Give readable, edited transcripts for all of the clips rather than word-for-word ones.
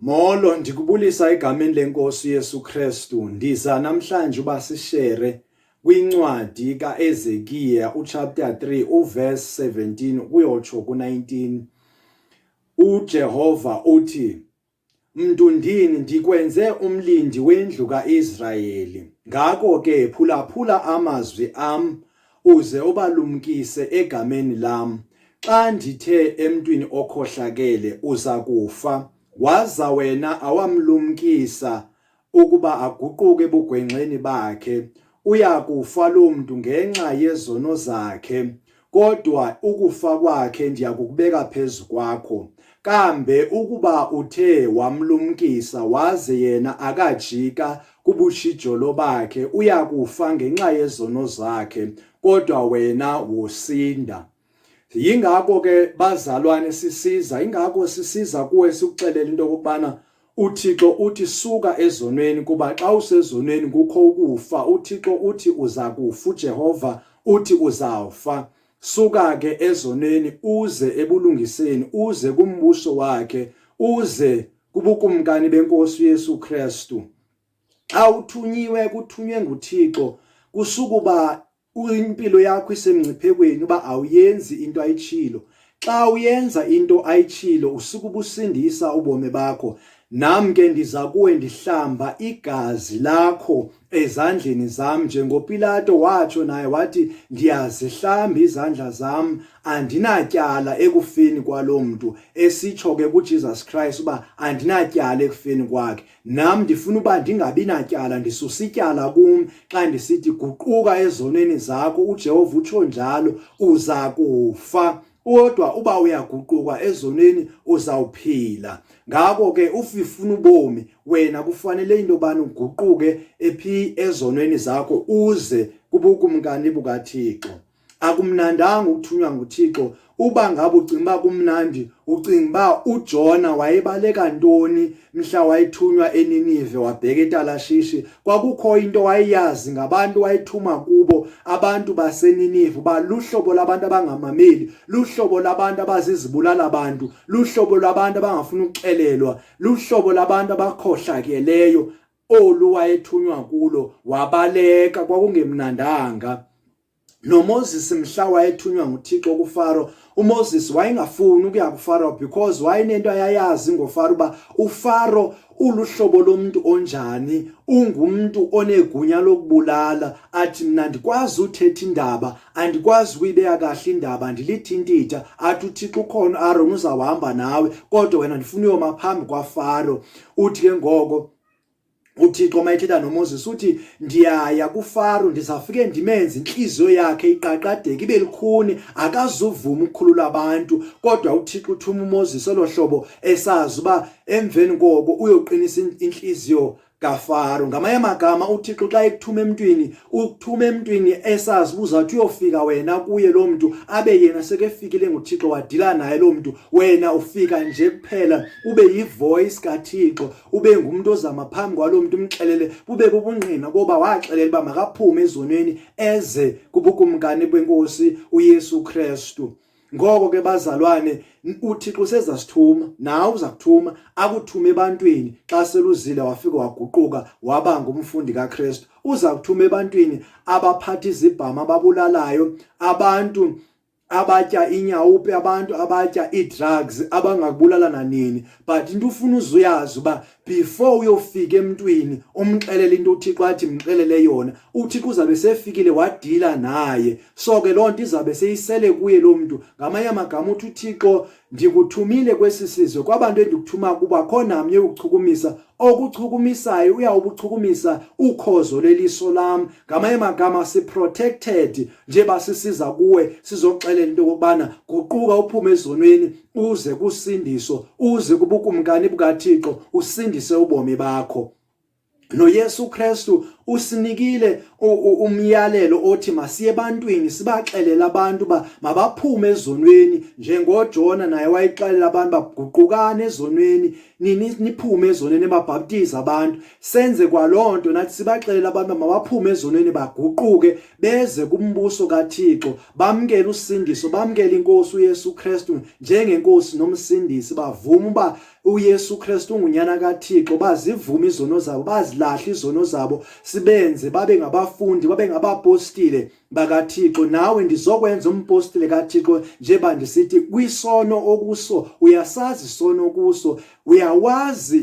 Molo, ndikubulisa egameni leNkosi uYesu Kristu. Ndiza namhlanje uba sishere kwincwadi kaEzekiya uchapter 3 uverse 17 kuyotsho ku-19. UJehova uthi, Mntundini, ndikwenze umlindi wendlu kaIsrayeli. Ngako ke phulaphula amazwi am uze ubalumkise egameni lam. Xa ndithe emntwini okhohlakele, uza kufa, waza wena awamlumkisa ukuba aguquke ebugwenxeni bakhe, uya kufa loo mntu ngenxa yezono zakhe, kodwa ukufa kwakhe ndiya kukubeka phezu kwakho. Kambe ukuba uthe wamlumkisa waze yena akajika kubutshijolo bakhe, uya kufa ngenxa yezono zakhe, kodwa wena wosinda. Yingako ke bazalwane sisiza, ingako sisiza kuwe sikuxelela into okokubana uThixo uthi suka ezonweni, kuba xa usezonweni kukho ukufa. UThixo uthi uza kufa, uJehova uthi uzawufa. Suka ke ezonweni uze ebulungiseni, uze kumbuso wakhe, uze kubukumkani benkosi uYesu Kristu. Xa uthunyiwe kuthunywe nguThixo, kusukuba impilo yakho isemngciphekweni uba awuyenzi into ayitshilo. Xa uyenza into ayitshilo usuke ubusindisa ubomi bakho. Nam ke ndiza kuwe ndihlamba igazi lakho ezandleni zam, njengoPilato watsho naye wathi, ndiyazihlamba izandla zam, andinatyala ekufeni kwaloo mntu, esitsho ke kuJesus Christ uba andinatyala ekufeni kwakhe. Nam ndifuna uba ndingabi natyala, ndisusa ityala kum xa ndisithi guquka ezonweni zakho, uJehova utsho njalo, uza kufa. Kodwa uba uyaguquka ezonweni uzawuphila. Ngako ke ufifuna ubomi wena kufanele into yobana uguquke ephi ezonweni zakho uze kubukumkani bukaThixo. Akumnandanga ukuthunywa nguThixo. Uba ngabe ucinga uba kumnandi, ucinga uba uJona wayebaleka ntoni mhla wayethunywa eNinive wabheka eTalashishi? Kwakukho into wayeyazi ngabantu wayethuma kubo, abantu baseNinive, uba luhlobo labantu abangamameli, luhlobo labantu abazizibulala abantu, luhlobo lwabantu abangafuni ukuxelelwa, luhlobo labantu abakhohlakeleyo. Olu wayethunywa kulo wabaleka, kwakungemnandanga. NoMoses mhla wayethunywa nguThixo kuFaro, uMoses wayengafuni ukuya kuFaro because wayenento ayayazi ngoFaro uba uFaro uluhlobo lomuntu onjani, ungumntu onegunya lokubulala. Athi mna ndikwazi uthetha indaba, andikwazi ukuyibeka kahle indaba, ndilithintitha. Athi uThixo ukhona, uAron uzawuhamba nawe, kodwa wena ndifuna uyoma phambi kwaFaro. Uthi ke ngoko uThixo mayethetha noMoses uthi, ndiyaya kuFaro, ndizawufike ndimenze intliziyo yakhe iqaqadeke ibe lukhuni, akazuvuma ukukhulula abantu. Kodwa uThixo uthuma uMoses olo hlobo esazi uba emveni koko uyoqinisa intliziyo kaFaro. Ngamanye amagama uThixo xa ekuthuma emntwini, ukuthuma emntwini esazi uba uzawuthi uyofika wena kuye loo mntu, abe yena sekefikile nguThixo wadila naye loo mntu. Wena ufika nje kuphela ube yivoice kaThixo, ube ngumntu ozama phambi kwaloo mntu umxelele, bube bubungqina koba waxelela uba makaphume ezonweni eze kubukumkani benkosi uYesu Kristu. Ngoko ke bazalwane, uThixo usezasithuma, nawe uza kuthuma, akuthume ebantwini xa seluzile wafika waguquka waba ngumfundi kaKristu. Uza kuthuma ebantwini abaphatha izibhamu, ababulalayo, abantu abatya inyawupe, abantu abatya ii-drugs, abangakubulala nanini. But into ufuna uzuyazi uba before uyofika emntwini umxelele into uThixo athi mxelele yona, uThixo uzabe sefikile wadila naye. So ke loo nto izabe seyisele kuye loo mntu. Ngamanye amagama uthi uThixo, ndikuthumile kwesi sizwe, kwabantu endikuthuma kubo akho namnye ukuchukumisa, okuchukumisayo uyawubuchukumisa ukhozo leliso lam. Ngamanye amagama si-protected njengoba sisiza kuwe sizoxelela into yokokubana guquka uphume ezonweni uze kusindiso, uze kubukumkani bukaThixo, usindise ubomi bakho. NoYesu Kristu usinikile umyalelo othi masiye ebantwini sibaxelele abantu uba mabaphume ezonweni, njengoJona naye wayexelela abantu baguqukane ezonweni, niphume ezonweni, ebabhaptiza abantu. Senze kwaloo nto nathi, sibaxelele abantu mabaphume ezonweni baguquke beze kumbuso kaThixo, bamkele usindiso, bamkele inkosi uYesu Kristu njengenkosi nomsindisi, bavume uba uYesu Kristu ungunyana kaThixo, bazivume izono zabo, bazilahle izono zabo, sibenze babe ngabafundi, babe ngabapostile bakaThixo. Nawe ndizokwenza umpostile kaThixo, njeba ndisithi kwisono okuso, uyasazi isono okuso, uyawazi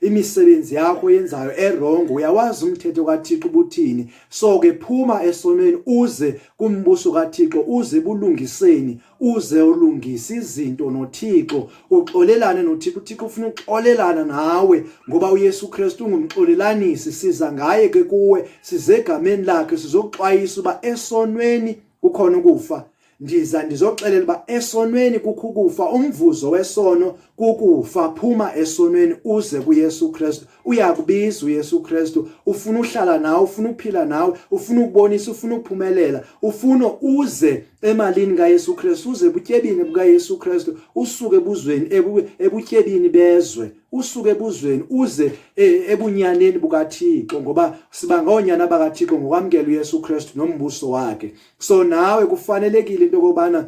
imisebenzi yakho yenzayo erongo, uyawazi umthetho kaThixo ubuthini. So ke phuma esonweni uze kumbuso kaThixo, uze ebulungiseni, uze ulungise izinto noThixo, uxolelane noThixo. UThixo ufuna uxolelana nawe ngoba uYesu Kristu ungumxolelanisi. Siza ngaye ke kuwe, size egameni lakhe, sizokuxwayisa uba esonweni kukhona ukufa. Ndiza ndizoxelela uba esonweni kukho ukufa, umvuzo wesono kukufa. Phuma esonweni uze kuYesu Kristu. Uyakubiza uYesu Kristu, ufuna uhlala nawe, ufuna ukuphila nawe, ufuna ukubonisa, ufuna ukuphumelela, ufuna uze emalini kaYesu Kristu, uze ebutyebini bukaYesu Kristu, usuke ebuzweni ebutyebini bezwe, usuke ebuzweni uze ebunyaneni bukaThixo, ngoba siba ngoonyana bakaThixo ngokwamkela uYesu Kristu nombuso wakhe. So nawe kufanelekile into yokobana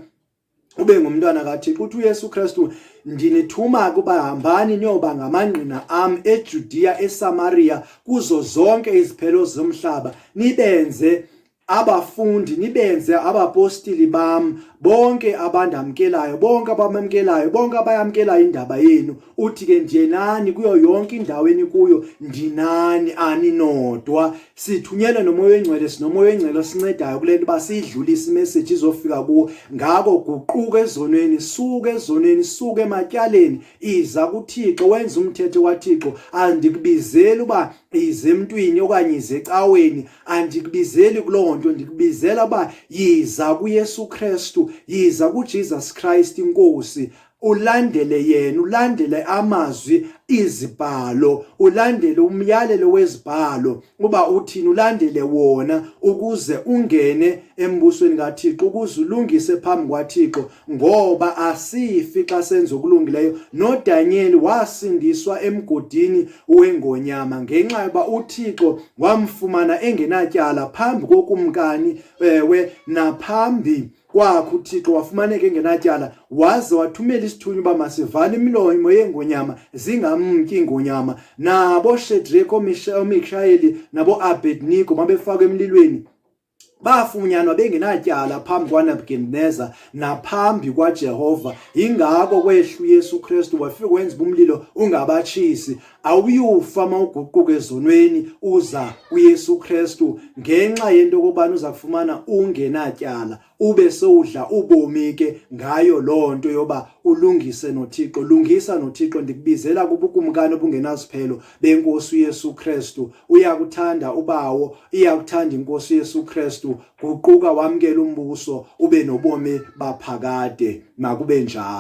ube ngumntwana kaThixo. Uthi uYesu Kristu, ndinithuma kuba hambani niyoba ngamangqina am eJudiya, eSamaria, kuzo zonke iziphelo zomhlaba, nibenze abafundi, nibenze abapostili bam bonke abandamkelayo, bonke abamamkelayo, bonke abayamkelayo indaba yenu. Uthi ke njenani kuyo yonke indawo enikuyo, ndinani, aninodwa. Sithunyelwe nomoya oyingcwele, sinomoya oyingcwele osincedayo kule nto uba siyidlulise imeseji izofika kuwo. Ngako guquka ezonweni, suka ezonweni, suka ematyaleni, iza kuThixo, wenze umthetho kaThixo. Andikubizeli uba ize emntwini okanye ize ecaweni, andikubizeli kuloo nto, ndikubizela uba yiza kuYesu Kristu, yiza kuJesus Christ iNkosi, ulandele yena, ulandele amazwi izibhalo, ulandele umyalelo wezibhalo uba uthini, ulandele wona ukuze ungene embusweni kaThixo, ukuze ulungise phambi kwaThixo, ngoba asifi xa senza okulungileyo. NoDaniel wasindiswa emgodini wengonyama ngenxa yoba uThixo wamfumana engenatyala phambi kokumkani, ewe, naphambi kwakhe uThixo wafumaneka engenatyala, waze wathumela isithunywa uba masivale imilomo yeengonyama zingamtyi iingonyama. Nabo Shedrek, oMishayeli nabo-Abednego babefakwe emlilweni, bafunyanwa bengenatyala phambi kwaNebukadnezar naphambi kwaJehova. Yingako kwehla uYesu Kristu wafika wenza umlilo ungabatshisi. Awuyufa uma uguquka ezonweni uza kuYesu Kristu, ngenxa yento yokubana uza kufumana ungenatyala, ube sowudla ubomi ke ngayo loo nto yoba ulungise noThixo. Lungisa noThixo, ndikubizela kubukumkani obungenasiphelo beNkosi uYesu Kristu. Uyakuthanda uBawo, iyakuthanda iNkosi uYesu Kristu. Guquka wamkele umbuso, ube nobomi baphakade. Makube njalo.